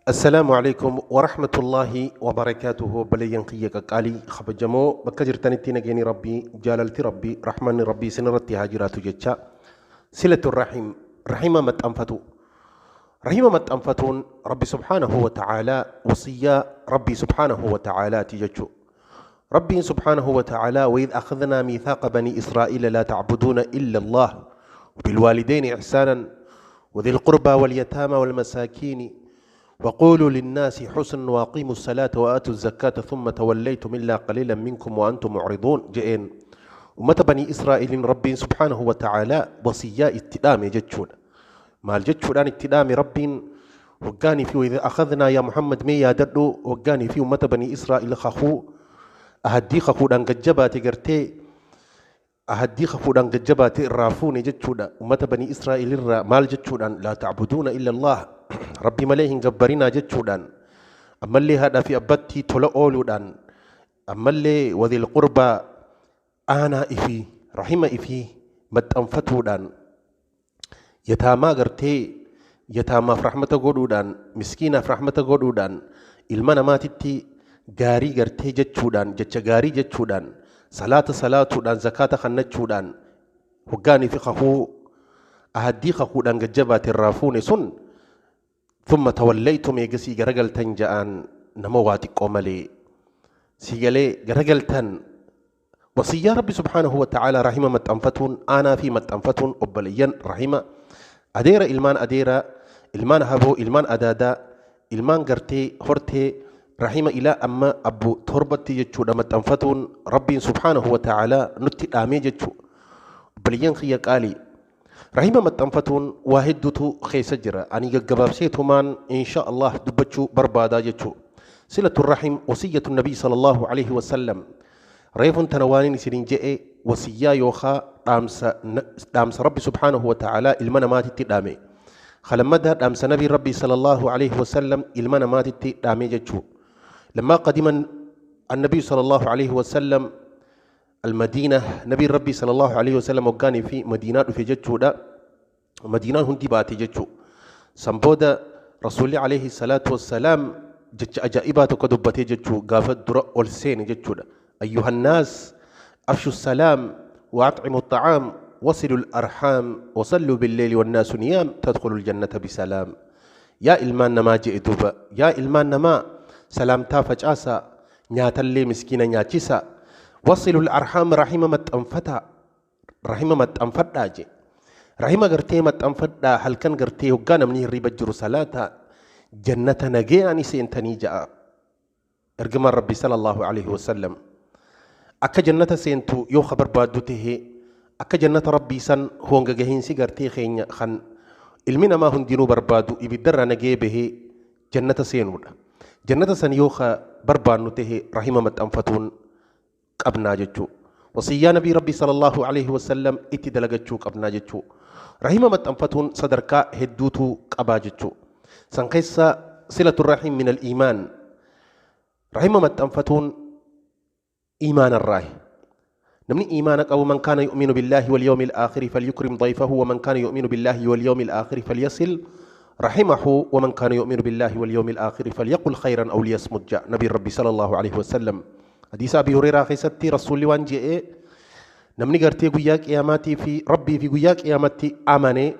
السلام عليكم ورحمة الله وبركاته. Obboleeyyan kiyya qaqqaalii kabajamoo, bakka jirtanitti nageenyi Rabbii, jaalalti Rabbii, rahmanni Rabbii isinirratti haa jiraatu jecha. صلة الرحم, rahima maxxanfatu. Rahima maxxanfatuun Rabbi سبحانه وتعالى wasiyyaa Rabbii سبحانه وتعالى ti jechuu. Rabbiin سبحانه وتعالى وإذ أخذنا ميثاق بني إسرائيل لا تعبدون إلا الله وبالوالدين إحسانا وذي القربى واليتامى والمساكين وقولوا للناس حسنا وأقيموا الصلاة وآتوا الزكاة ثم توليتم إلا قليلا منكم وأنتم معرضون je'een. Ummata Banii Israa'eliin Rabbiin سبحانه وتعالى wasiyyaa itti dhaame jechuudha. Maal jechuudhaan itti dhaame Rabbiin? Waggaanii fi وإذ أخذنا, yaa Muhammad, mee yaadadhu, waggaanii fi ummata Banii Israa'el kakuu ahaddii kakuudhaan gajjabaate, gartee ahaddii kakuudhaan gajjabaate irraa fuune jechuudha. Ummata Banii Israa'el irraa maal jechuudhaan? لا تعبدون إلا الله, Rabbi malee hin gabbarinaa jechuudhaan, ammallee haadhaa fi abbatti tola ooluudhaan, ammallee وذي القربى, aanaa ifii, rahima ifii maxxanfatuudhaan, yataamaa gartee yataamaaf rahmata godhuudhaan, miskiinaaf rahmata godhuudhaan, ilma namaatitti gaarii gartee jechuudhaan, jecha gaarii jechuudhaan, salaata salaatuudhaan, zakaata kennachuudhaan, hoggaanii fi kakuu ahaddii kakuudhaan gajjabaate irraa fuune sun. ثم توليتم, eegasii garagaltan ja'aan, nama waa xiqqoo malee. Si galee? Garagaltan. Wasiyyaa Rabbi سبحانه وتعالى rahima maxxanfatuun, aanaa fi maxxanfatuun, obboleeyyan, rahima adeera, ilmaan adeera, ilmaan haboo, ilmaan adaadaa, ilmaan gartee hortee, rahima ilaa amma abbu torbatti jechuudha maxxanfatuun Rabbiin سبحانه وتعالى nutti dhaamee jechuu. Obboleeyyan kiyya qaalii, rahima maxxanfatuun waa hedduutu keessa jira. Ani gaggabaabseetumaan إن شاء الله dubbachuu barbaadaa jechuu. صلة الرحم وصية النبي صلى الله عليه وسلم. Reefun tana waanin isinin je'e wasiyyaa yookaa dhaamsa Rabbi سبحانه وتعالى ilma namaatitti dhaame. Kalammadaa dhaamsa Nabii Rabbi صلى الله عليه وسلم ilma namaatitti dhaame jechuu. لما قدم النبي صلى الله عليه وسلم المدينة, نبي ربي صلى الله عليه وسلم waggaanii fi Madiinaa dhufe jechuudha. Madiinaan hundi baate jechuu. San booda Rasuulli عليه الصلاة والسلام jecha ajaa'ibaa tokko dubbatee jechuu gaafa dura ol seene jechuudha. أيها الناس أفشوا السلام وأطعموا الطعام وصلوا الأرحام وصلوا بالليل والناس نيام تدخلوا الجنة بسلام. Yaa ilmaan namaa je'e duuba, yaa ilmaan namaa, salaamtaa facaasaa, nyaatallee miskiina nyaachisaa, وصلوا الأرحام, rahima maxxanfataa, rahima maxxanfadhaa je. Rahima gartee maxxanfadhaa, halkan gartee hoggaa namni hirriba jiru salaataa, jannata nagayaan seentanii ja'a ergamaan Rabbi صلى الله عليه وسلم. Akka jannata seentu yoo ka barbaaddu tahee, akka jannata Rabbii san honga gahiinsi gartee keenya kan ilmi namaa hundinuu barbaadu ibiddarraa nagee bahee jannata seenuudha. Jannata san yoo ka barbaannu tahee, rahima maxxanfatuun qabnaa jechuu. Wasiyyaa Nabii Rabbii صلى الله عليه وسلم itti dalagachuu qabnaa jechuu. Rahima maxxanfatuun sadarkaa hedduutu qabaa jechuu. San keessa صلة الرحم من الإيمان, rahima maxxanfatuun iimaana irraahi. Namni iimaana qabu من كان يؤمن بالله واليوم الآخر فليكرم ضيفه ومن كان يؤمن بالله واليوم الآخر فليصل رحمه ومن كان يؤمن بالله واليوم الآخر فليقل خيرا أو ليصمت جاء نبي ربي صلى الله عليه وسلم. Hadiisa Abi Hureyraa keessatti Rasuulli waan je'e: namni gartee guyyaa qiyaamaatii fi Rabbii fi guyyaa qiyaamatti amane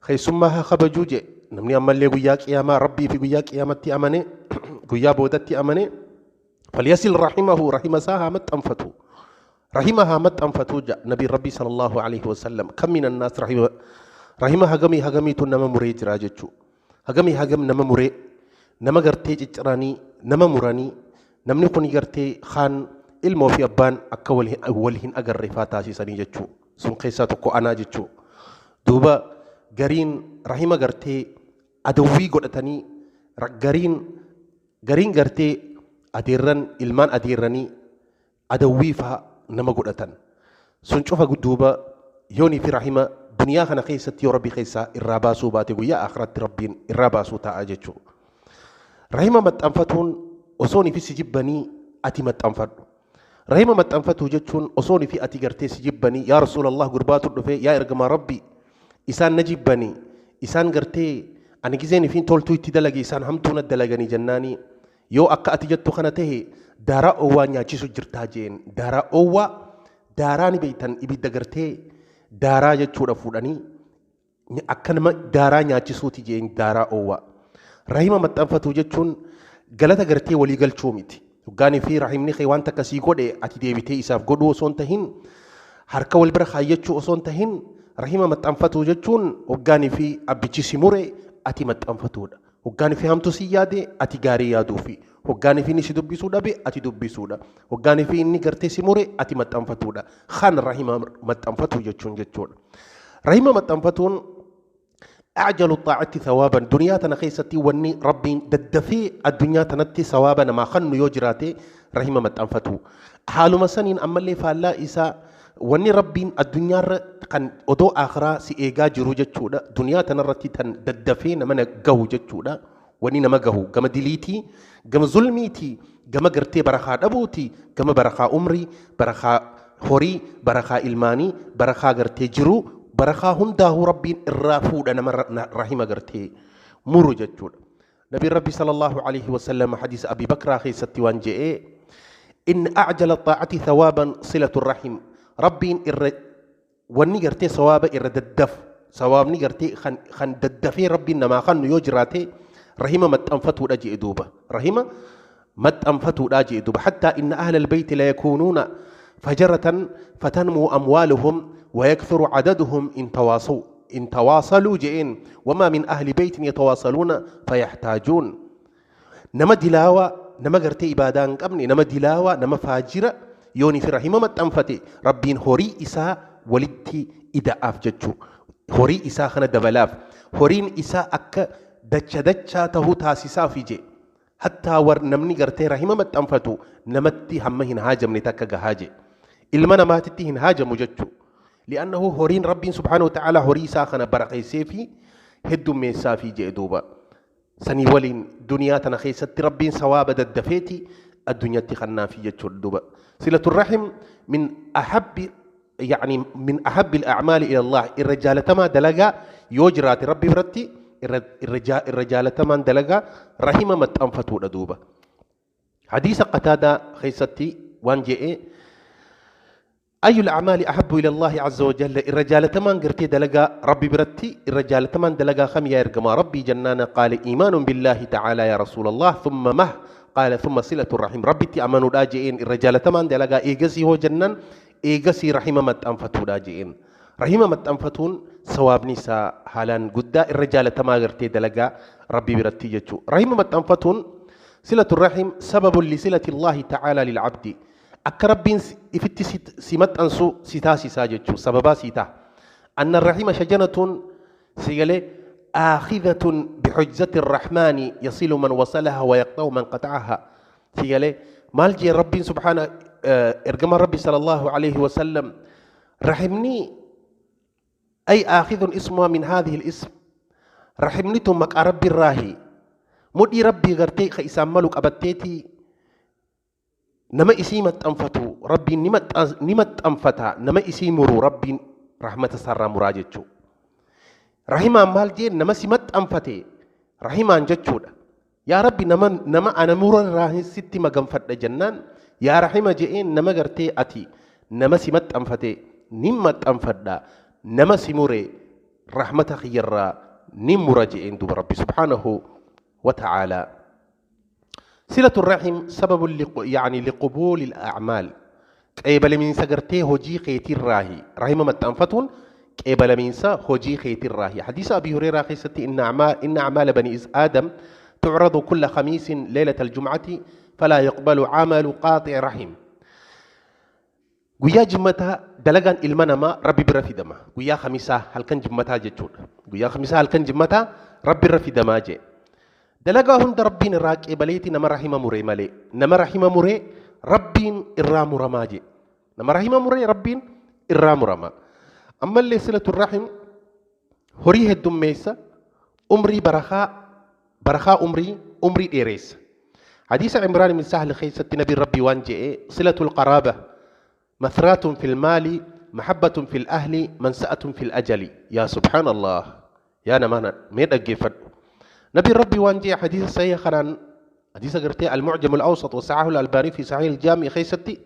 keessummaa haa kabajuu je. Namni ammallee guyyaa qiyaamaa, Rabbii fi guyyaa qiyaamatti amane, guyyaa boodatti amane, فليصل رحمه, rahima isaa haa maxxanfatu, rahima haa maxxanfatu ja Nabii Rabbii صلى الله عليه وسلم. كم من الناس rahima, rahima hagamii hagamiitu nama muree jira jechuu. Hagamii hagam nama muree, nama gartee cicciranii, nama muranii, namni kun gartee kaan ilmoo fi abbaan akka wal hin agarre faa taasisanii jechuu. Sun keessaa tokko anaa jechuu. Duuba gariin rahima gartee adawwii godhatanii, gariin gartee adeerran, ilmaan adeerranii adawwii faa nama godhatan. Sun cufa duuba yoonii fi rahima duniyaa kana keessatti yoo Rabbi keessaa irraa baasuu baate, guyyaa akhiratti Rabbiin irraa baasuu ta'a jechuu. Rahima maxxanfatuun osoon fi si jibbanii ati maxxanfadhu. Rahima maxxanfatuu jechuun osoon fi ati gartee si jibbanii, yaa Rasuulallah, gurbaatu dhufe, yaa ergamaa Rabbi, isaan na jibbanii, isaan gartee Ani gizeen ifiin toltuu itti dalage isaan hamtuu na dalaganii jennaani yoo akka ati jettu kana tahe daaraa oowwaa nyaachisu jirtaa jeen. Daaraa oowwaa, daaraa ni beektan, ibidda gartee daaraa jechuudha fuudhanii akka nama daaraa nyaachisuuti jeen daaraa oowwaa. Rahima maxxanfatu jechuun galata gartee walii galchuu miti. Hoggaanii fi rahimni kee waan takka sii godhe ati deebitee isaaf godhuu osoo hin tahin, harka wal bira kaayyachuu osoo hin tahin, rahima maxxanfatu jechuun hoggaanii fi abbichi si mure ati maxxanfatuudha. Hoggaanii fi hamtuu si yaade ati gaarii yaaduufi. Hoggaanii fi inni si dubbisuu dhabe ati dubbisuudha. Hoggaanii fi inni gartee si mure ati maxxanfatuudha. Kan rahima maxxanfatu jechuun jechuudha. Rahima maxxanfatuun أعجل الطاعة ثوابا. دنيا تنا خيستي وني ربي ددفي الدنيا تنتي ثوابا ما خن يجراتي رحمة متأنفتو حال مسنين أما اللي فالا إسا وني ربي الدنيا كان أدو آخرة سي إيجا جرو جتشودا دنيا تنرتي تن ددفي نمنا جو جتشودا وني نما جو كما دليتي كما ظلميتي كما قرتي برخا أبوتي كما برخا عمري برخا هوري برخا إلماني برخا قرتي جرو برخا هنده ربي الرافود أنا رحمة قرتي مرو جتشود. نبي ربي صلى الله عليه وسلم حديث أبي بكر أخي ستوان جاء إن أعجل الطاعة ثوابا صلة الرحم. ربي وني قرتي ثوابا إرددف ثواب نقرتي خن ددفي ربي إنما خن يجراتي رحمة متأنفته الأجي إدوبة رحمة متأنفته الأجي إدوبة. حتى إن أهل البيت لا يكونون فجرة فتنمو أموالهم ويكثر عددهم إن تواصلوا جئين وما من أهل بيت يتواصلون فيحتاجون. نما دلاوة نما قرتي إبادان قبني نما دلاوة نما فاجرة يوني في رحمة متأنفتي ربين هوري إساء ولدتي إذا أفجتشو هوري إساء خنا دبلاف هورين إساء أك دتشا دتشا تهو تاسسا في جي حتى ور نمني قرتي رحمة متأنفتو نمتي همهن هاجم نتاكا هاجي إلما نماتتهن هاجم جتشو لأنه هورين ربي سبحانه وتعالى هوري ساخنا برقي سيفي هدو ميسا في جئدوبا سني ولين دنيا تنخيست ربي سواب الدفيتي الدنيا تخنا في جئدوبا. صلة الرحم من أحب يعني من أحب الأعمال إلى الله. الرجال تما دلقا يجرات ربي برتي الرجال تما دلقا رحمة متأنفتو لدوبا. حديث قتادة خيستي وان جئ أي الأعمال أحب إلى الله عز وجل؟ الرجال تمان قرتي دلقا ربي برتي الرجال تمان دلقا خم يا إرقما ربي جنانا. قال إيمان بالله تعالى يا رسول الله ثم مه قال ثم صلة الرحم. ربي تي أمانو داجئين الرجال تمان دلقا إيقسي هو جنان إيقسي رحمة متأنفتو داجئين رحمة متأنفتون ثواب نساء حالان قدا الرجال تمان قرتي دلقا ربي برتي جتشو رحمة متأنفتون. صلة الرحم سبب لصلة الله تعالى للعبد. أكربين إفتي سمت أنسو ستا ساجتشو سببا ستا أن الرحم شجنة سيقلي آخذة بحجزة الرحمن يصل من وصلها ويقطع من قطعها. سيقلي مالجي ربي سبحانه إرقم ربي صلى الله عليه وسلم رحمني أي آخذ اسمها من هذه الاسم رحمني تمك ربي الراهي مدي ربي غرتي خيسام ملك أبتيتي نما إسي متأنفتو ربي نمت أنفتا نما إسي مرو ربي رحمة سر مراجتشو رحمة مال جين نما سمت أنفتي رحمة جتشو يا ربي نما أنا مر راهن ستي ما جنفت جنان يا رحمة جين نما قرتي أتي نما سمت أنفتي نمت أنفدا نما سموري رحمة خيرا نمر جين دوب ربي سبحانه وتعالى. صلة الرحم سبب يعني لقبول الأعمال. قبل من سقرتي هجي خيتي الراهي رحمة متأنفتون قبل من هجي خيتي الراهي. حديث أبي هريرة خيستي إن أعمال بني آدم تعرض كل خميس ليلة الجمعة فلا يقبل عمل قاطع رحم. guyyaa jimmataa dalagaan ilma namaa rabbi bira fidama. Guyyaa khamisaa halkan jimmataa jechuudha. Guyyaa khamisaa halkan jimmataa rabbi irra fidamaa jee. Dalagaa hunda rabbiin irraa qeebaleeti nama rahima muree malee. Nama rahima muree rabbiin irraa muramaa jee. Nama rahima muree rabbiin irraa murama. Ammallee silatu rahim horii heddummeessa, umrii barakaa, barakaa umrii, umrii dheereessa. حديث عمران بن سهل خيسة نبي ربي وانجئ صلة القرابة مثرات في المال محبة في الأهل منسأة في الأجل. يا سبحان الله يا نمانا مين أجيفت Nabiin Rabbii waan je'e hadiisa sahiha kanaan, hadiisa gartee Al-Mu'jam Al-Awsat wa Sahahu Al-Albaanii fi Sahih Al-Jaami keessatti,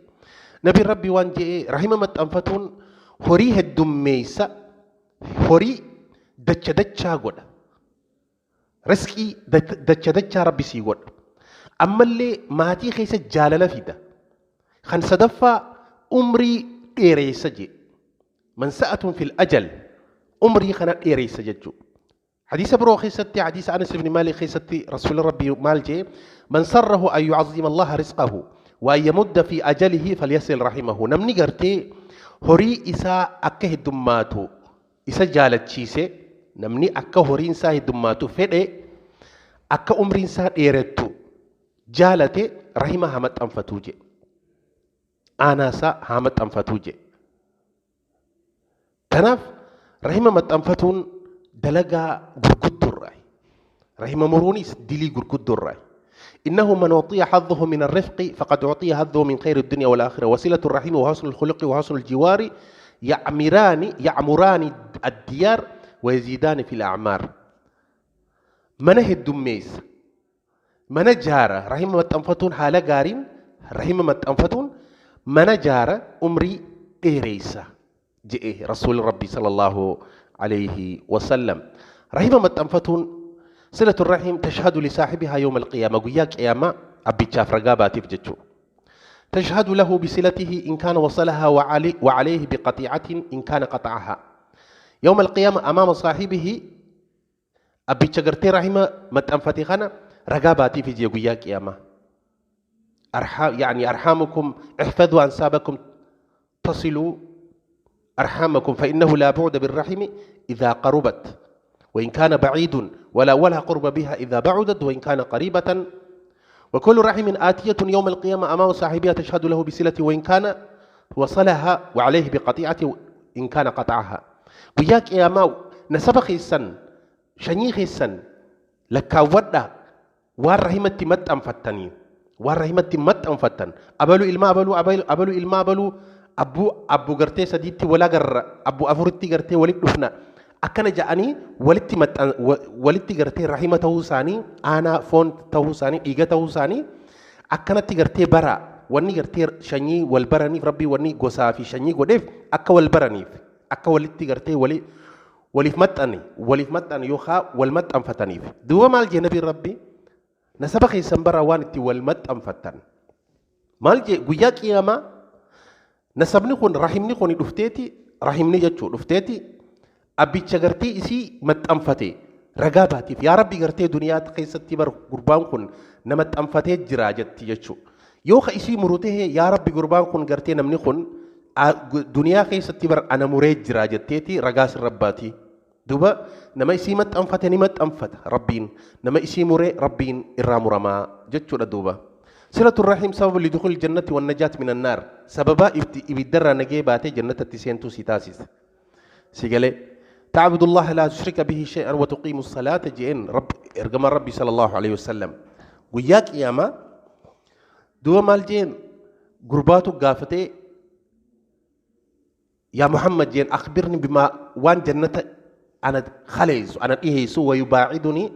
Nabiin Rabbii waan je'e: rahima maxxanfatuun horii heddummeeysa, horii dacha dachaa godha. Riskii dacha dachaa Rabbi sii godha. Ammallee maatii keessa jaalala fida. Kan sadaffaa umrii dheereessa jee. Mansa'atun fil ajal, umrii kana dheereessa jechuudha. Hadiisa biroo keessatti, hadiisa Anas ibn Maalik keessatti, Rasuulli Rabbii maal jee? Man sarrahu an yu'azzima Allaha rizqahu wa an yamudda fi ajalihi falyasil rahimahu. Namni gartee horii isaa akka heddummaatu isa jaalachiise, namni akka horiin isaa heddummaatu fedhe, akka umriin isaa dheerattu jaalate, rahima haa maxxanfatuu jee. Aanaa isaa haa maxxanfatuu jee. Kanaaf rahima maxxanfatuun dalagaa gurguddoo. Rahima muruunis dilii gurguddoo. إنه من أعطي حظه من الرفق فقد أعطي حظه من خير الدنيا والآخرة. وصلة الرحم وحسن الخلق وحسن الجوار يعمران الديار ويزيدان في الأعمار. Mana heddummeessa, mana jaara. Rahima maxxanfatuun haala gaariin rahima maxxanfatuun mana jaara, umrii dheereessa je'e Rasuulli Rabbii sallallahu alayhi wasallam. Rahima maxxanfatuun, صلة الرحم تشهد لصاحبها يوم القيامة. Guyyaa qiyaamaa abbichaaf ragaa baatiif jechuudha. تشهد له بصلته إن كان وصلها وعليه بقطيعة إن كان قطعها. يوم القيامة أمام صاحبه، abbicha gartee rahima maxxanfate kana ragaa baatiif jee guyyaa qiyaamaa. يعني أرحامكم، احفظوا أنسابكم، تصلوا أرحامكم، فإنه لا بعد بالرحم إذا قربت وإن كان بعيد ولا قرب بها إذا بعدت وإن كان قريبة. وكل رحم آتية يوم القيامة أمام صاحبها تشهد له بصلة وإن كان وصلها وعليه بقطيعة إن كان قطعها. Guyyaa qiyaamaa nasaba keessan, shanyii keessan lakkaawwadhaa waan rahimatti maxxanfattanii, waan rahimatti maxxanfattan. Abaluu ilma abaluu, abaluu ilma abaluu, abbuu abbuu gartee sadiitti wal agarra, abbuu afuritti gartee walitti dhufna, akkana ja'anii walitti maxxan, walitti gartee rahima ta'uu isaanii, aanaa foon ta'uu isaanii, dhiiga ta'uu isaanii akkanatti gartee bara. Wanni gartee shanyii wal baraniif, Rabbii wanni gosaa fi shanyii godheef akka wal baraniif, akka walitti gartee wali waliif maxxane, waliif maxxane yookaan wal maxxanfataniif. Duuba maal jee Nabiin Rabbi? Nasaba keessan bara waan itti wal maxxanfattan. Maal jee? Guyyaa qiyaamaa nasabni kun, rahimni kun dhufteeti, rahimni jechuu dhufteeti abbicha gartee isii maxxanfate ragaa baatiif. Yaa Rabbi, gartee duniyaa keessatti bar gurbaan kun na maxxanfatee jira jetti jechuu. Yoo ka isii muru ta'e, yaa Rabbi, gurbaan kun gartee namni kun duniyaa keessatti bar ana muree jira jetteeti ragaa sirra baati. Duuba nama isii maxxanfate ni maxxanfata Rabbiin, nama isii muree Rabbiin irraa muramaa jechuudha. Duuba صلة الرحم سبب لدخول الجنة والنجاة من النار. Sababa ibiddarraa nagee baatee jannatatti seentuu si taasisa. Si galee? تعبد الله لا تشرك به شيئا وتقيم الصلاة jeen رب ergamaan Rabbi صلى الله عليه وسلم. Guyyaa qiyaamaa duuba maal jeen? Gurbaatu gaafatee, yaa Muhammad jeen, أخبرني بما, waan jannata ana khaleessu, ana dhiheessu, ويباعدني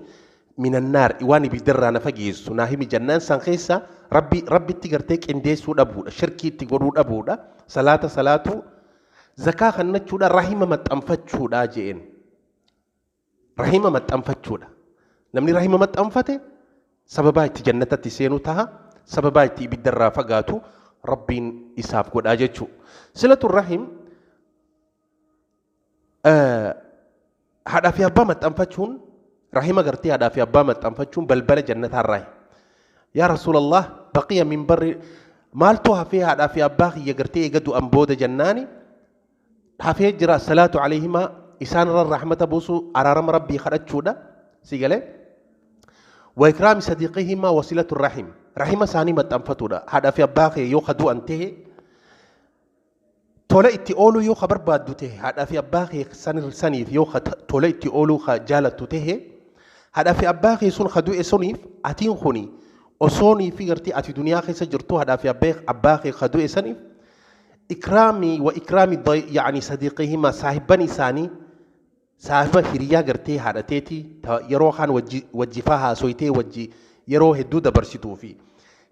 من النار, waan ibiddarraa na fageessu naa himi jannaan. San keessa Rabbi Rabbitti gartee qindeessuu dhabuudha, shirkiitti godhuu dhabuudha, salaata salaatu, zakaa kennachuudha, rahima maxxanfachuudha jeen. Rahima maxxanfachuudha. Namni rahima maxxanfate sababaa itti jannatatti seenu taha, sababaa itti ibiddarraa fagaatu Rabbiin isaaf godhaa jechuu. صلة الرحم, haadhaa fi abbaa maxxanfachuun, rahima gartee haadhaa fi abbaa maxxanfachuun balbala jannataarraa. Yaa Rasuulallah, بقي من بر, maaltu hafee haadhaa fi abbaa kiyya gartee eega du'an booda jennaani, hafee jira الصلاة عليهما, isaan irra rahmata buusuu, araarama Rabbii kadhachuudha. Si galee? وإكرام صديقهما وصلة الرحم, rahima isaanii maxxanfatuudha. Haadhaa fi abbaa kee yoo ka du'an ta'e, tola itti ooluu yoo ka barbaaddu ta'e, haadhaa fi abbaa kee saniif yoo tola itti ooluu ka jaalattu ta'e, haadhaa fi abbaa kee sun ka du'e suniif, atiin kuni osoonii fi gartee ati duniyaa keessa jirtu, haadhaa fi abbaa kee ka du'e saniif إكرام وإكرام يعني صديقهما, saahibban isaanii. Saahiba hiriyaa gartee haadhateetii yeroo kaan wajjifaa haasoytee wajji yeroo hedduu dabarsituu fi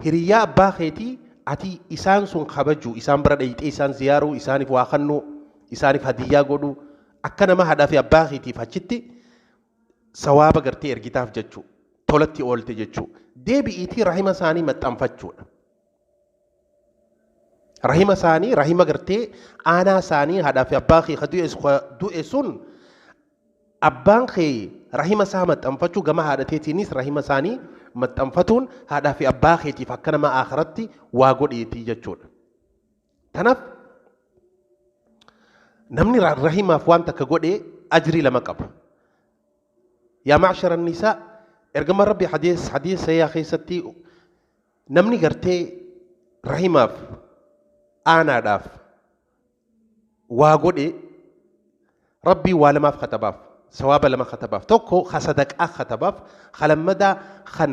hiriyaa abbaa keetii ati isaan sun kabajuu, isaan bira dhayxee isaan ziyaaruu, isaaniif waa kennuu, isaaniif hadiyyaa godhuu, akka nama haadhaa fi abbaa keetiif achitti sawaaba gartee ergitaaf jechuu, tolatti oolte jechuu. Deebi'iitii rahima isaanii maxxanfachuudha. Rahima isaanii, rahima gartee aanaa isaanii, haadhaa fi abbaa kee du'e sun, abbaan kee rahima isaa maxxanfachuu, gama haadhateetiinis rahima isaanii maxxanfatuun haadhaa fi abbaa keetiif akka nama akhiratti waa godheetii jechuudha. Tanaaf namni rahimaaf waan takka godhee ajrii lama qaba. Yaa ma'shara nisaa, ergama Rabbi hadiis sayyaa keessatti namni gartee rahimaaf aanaadhaaf waa godhe Rabbii waa lamaaf katabaaf, sawaaba lama katabaaf. Tokko ka sadaqaa katabaaf, ka lammadaa kan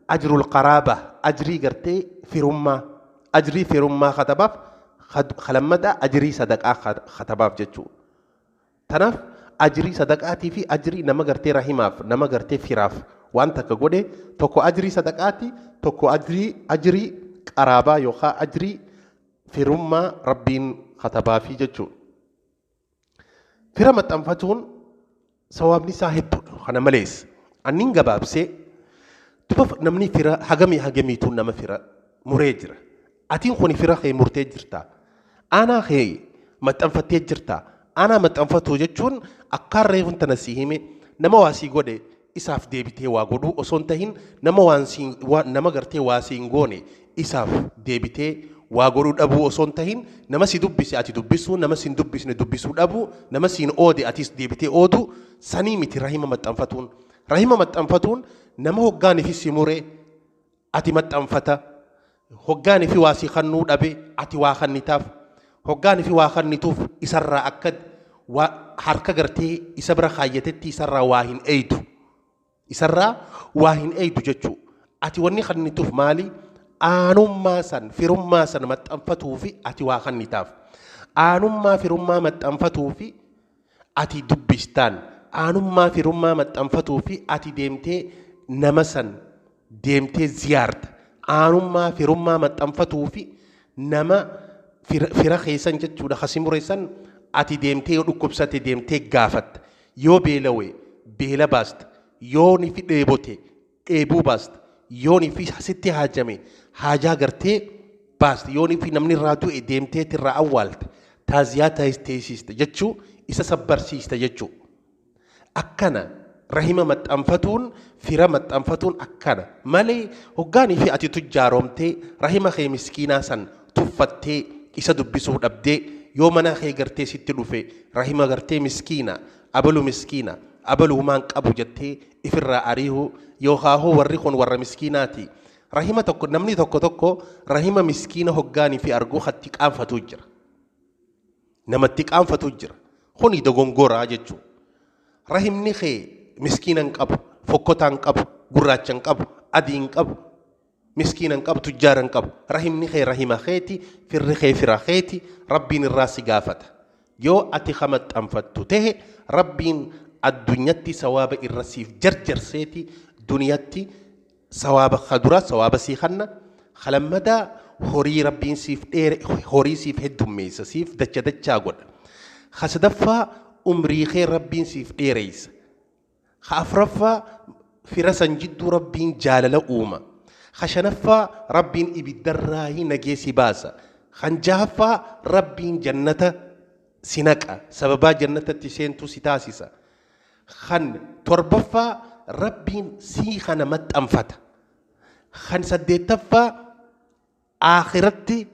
ajrul qaraaba, ajrii gartee firummaa, ajrii firummaa katabaaf, ka lammadaa ajrii sadaqaa katabaaf jechuudha. Tanaaf ajrii sadaqaatii fi ajrii nama gartee rahimaaf, nama gartee firaaf waan takka godhe, tokko ajrii sadaqaati, tokko ajrii qaraabaa yookaan ajrii firummaa Rabbiin katabaafii jechuudha. Fira maxxanfatuun sawaabni isaa hedduudha. Kana malees annin gabaabsee duba namni fira hagamii hagamiitu nama fira muree jira. Atiin kun fira kee murtee jirta. Aanaa kee maxxanfattee jirta. Aanaa maxxanfatu jechuun akkaan reefun tana si hime, nama waa sii godhe isaaf deebitee waa godhuu osoo hin tahin, nama waan siin nama gartee waa siin goone isaaf deebitee waa godhuu dhabuu osoo hin tahin, nama si dubbise ati dubbisuu, nama si hin dubbisne dubbisuu dhabuu, nama siin oode atis deebitee ooduu sanii miti rahima maxxanfatuun. Rahima maxxanfatuun nama hoggaanii fi si mure ati maxxanfata. Hoggaanii fi waa si kannuu dhabe ati waa kannitaaf. Hoggaanii fi waa kannituuf isarraa akka harka gartee isa bira kaayyatetti isarraa waa hin eeydu. Isarraa waa hin eeydu jechuu. Ati wanni kannituuf maali? Aanummaa san, firummaa san maxxanfatuu fi ati waa kannitaaf. Aanummaa firummaa maxxanfatuu fi ati dubbistaan. Aanummaa firummaa maxxanfatuu fi ati deemtee nama san deemtee ziyaarta. Aanummaa firummaa maxxanfatuu fi nama fira keessan jechuudha kasi mureessan ati deemtee yoo dhukkubsate deemtee gaafatta. Yoo beelawe beela baasta. Yoo ni fi dheebote dheebuu baasta. Yoo ni fi sitti haajame haajaa gartee baasta. Yoo ni fi namni irraa du'e deemtee irraa awwaalta. Taaziyaa teessista jechuu, isa sabbarsiista jechuu. Akkana rahima maxxanfatuun, fira maxxanfatuun akkana malee, hoggaanii fi ati tujjaaromtee rahima kee miskiinaa san tuffattee isa dubbisuu dhabdee, yoo mana kee gartee sitti dhufe rahima gartee miskiina, abalu miskiina, abalu humaan qabu jettee ifirraa ariihuu, yookaan hoo warri kun warra miskiinaati. Rahima tokko namni tokko tokko rahima miskiina hoggaanii fi arguu hatti qaanfatuu jira. Namatti qaanfatuu jira. Kuni dogongoraa jechuudha. Rahimni kee miskiina hin qabu, fokkotaa hin qabu, gurraacha hin qabu, adii hin qabu, miskiina hin qabu, tujjaara hin qabu. Rahimni kee rahima keeti, firri kee fira keeti, Rabbiin irraa si gaafata. Yoo ati ka maxxanfattu tahe Rabbiin addunyatti sawaaba irra siif jarjarseeti, duniyatti sawaaba ka dura sawaaba sii kanna, kalammadaa horii Rabbiin siif dheere, horii siif heddummeessa, siif dacha dachaa godha. Ka sadaffaa umrii kee Rabbiin siif dheereysa. Ka afraffaa fira san jidduu Rabbiin jaalala uuma. Ka shanaffaa Rabbiin ibiddarraahi nagee si baasa. Kan jahaffaa Rabbiin jannata si naqa, sababaa jannatatti seentuu si taasisa. Kan torbaffaa Rabbiin sii kana maxxanfata. Kan saddeettaffaa akhiratti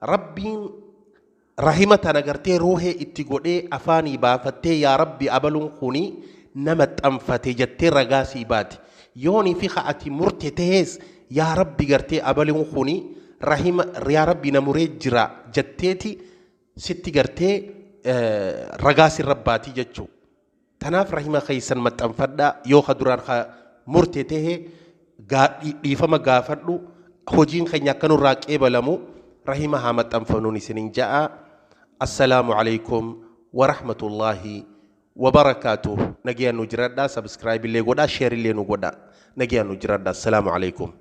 Rabbiin rahima tana gartee ruuhee itti godhee afaanii baafattee "Yaa Rabbi, abaluun kuni na maxxanfate" jettee ragaa sii baati. Yoonii fi ka ati murte tahees "Yaa Rabbi, gartee abaluun kuni rahima, yaa Rabbi, na muree jira" jetteeti sitti gartee ragaa sirra baatii jechuu. Tanaaf rahima keessan maxxanfadhaa. Yoo ka duraan ka murte tahe dhiifama gaafadhu. Hojiin keenya akka nurraa qeebalamu rahima haa maxxanfannuun isinin ja'a. Assalaamu alaikum wa rahmatullaahi. Wabarakaatuh. Nagayaan nu jiradhaa. Subscribe illee godhaa. Share illee nu godhaa. Nagayaan nu jiradhaa. Assalaamu alaikum.